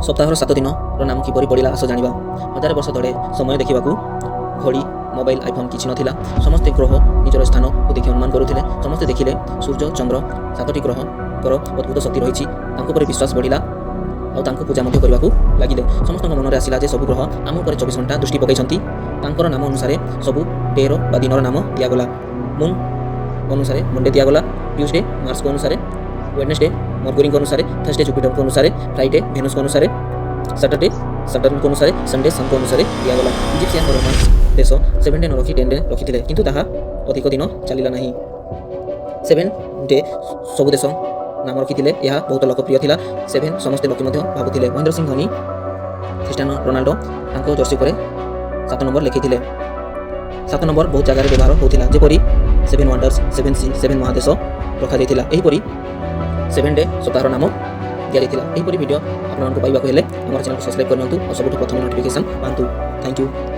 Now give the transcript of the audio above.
ସପ୍ତାହର 7 ଦିନର ନାମ କିପରି ପଡ଼ିଲା, ଆସ ଜାଣିବା। ହଜାରେ ବର୍ଷ ତଳେ ସମୟ ଦେଖିବାକୁ ଘଡ଼ି, ମୋବାଇଲ, ଆଇଫୋନ୍ କିଛି ନଥିଲା। ସମସ୍ତେ ଗ୍ରହ ନିଜର ସ୍ଥାନକୁ ଦେଖି ଅନୁମାନ କରୁଥିଲେ। ସମସ୍ତେ ଦେଖିଲେ ସୂର୍ଯ୍ୟ, ଚନ୍ଦ୍ର, ସାତଟି ଗ୍ରହଙ୍କର ଅଦ୍ଭୁତ ଶକ୍ତି ରହିଛି। ତାଙ୍କ ଉପରେ ବିଶ୍ୱାସ ବଢ଼ିଲା ଆଉ ତାଙ୍କୁ ପୂଜା ମଧ୍ୟ କରିବାକୁ ଲାଗିଲେ। ସମସ୍ତଙ୍କ ମନରେ ଆସିଲା ଯେ ସବୁ ଗ୍ରହ ଆମ ଉପରେ 24 ଘଣ୍ଟା ଦୃଷ୍ଟି ପକାଇଛନ୍ତି। ତାଙ୍କର ନାମ ଅନୁସାରେ ସବୁ ଡେର ବା ଦିନର ନାମ ଦିଆଗଲା। ମୁନ୍ ଅନୁସାରେ ମଣ୍ଡେ ଦିଆଗଲା, ଟ୍ୟୁଜଡେ ମାର୍ସଙ୍କ ଅନୁସାରେ, ୱେଡନେସଡେ ମର୍କୁରୀଙ୍କ ଅନୁସାରେ, ଥର୍ସଡେ ଜୁପିଟରଙ୍କ ଅନୁସାରେ, ଫ୍ରାଇଡେ ଭେନୁସଙ୍କ ଅନୁସାରେ, ସାଟରଡେ ସାଟର୍ନଙ୍କ ଅନୁସାରେ, ସଣ୍ଡେ ସନ୍ଙ୍କ ଅନୁସାରେ ଦିଆଗଲା। ଇଜିପ୍ସିଆନ ଓ ରୋମାନ ଦେଶ 7 ଡେ ନ ରଖି 10 ଡେ ରଖିଥିଲେ, କିନ୍ତୁ ତାହା ଅଧିକ ଦିନ ଚାଲିଲା ନାହିଁ। 7 ଡେ ସବୁ ଦେଶ ନାମ ରଖିଥିଲେ। ଏହା ବହୁତ ଲୋକପ୍ରିୟ ଥିଲା। ସେଭେନ୍ ସମସ୍ତେ ଲୋକେ ମଧ୍ୟ ଭାବୁଥିଲେ। ମହେନ୍ଦ୍ର ସିଂ ଧୋନି, ଖ୍ରୀଷ୍ଟିଆନୋ ରୋନାଲ୍ଡୋ ତାଙ୍କ ଜର୍ସି ଉପରେ 7 ନମ୍ବର ଲେଖିଥିଲେ। 7 ନମ୍ବର ବହୁତ ଜାଗାରେ ବ୍ୟବହାର ହେଉଥିଲା, ଯେପରି seven wonders, seven C, seven ମହାଦେଶ ରଖାଯାଇଥିଲା। ଏହିପରି 7 ଡେ ସପ୍ତାହର ନାମ ଦିଆଯାଇଥିଲା। ଏହିପରି ଭିଡ଼ିଓ ଆପଣମାନଙ୍କୁ ପାଇବାକୁ ହେଲେ ଆମର ଚ୍ୟାନେଲକୁ ସବସ୍କ୍ରାଇବ୍ କରିନିଅନ୍ତୁ ଆଉ ସବୁଠୁ ପ୍ରଥମେ ନୋଟିଫିକେସନ୍ ପାଆନ୍ତୁ। Thank you.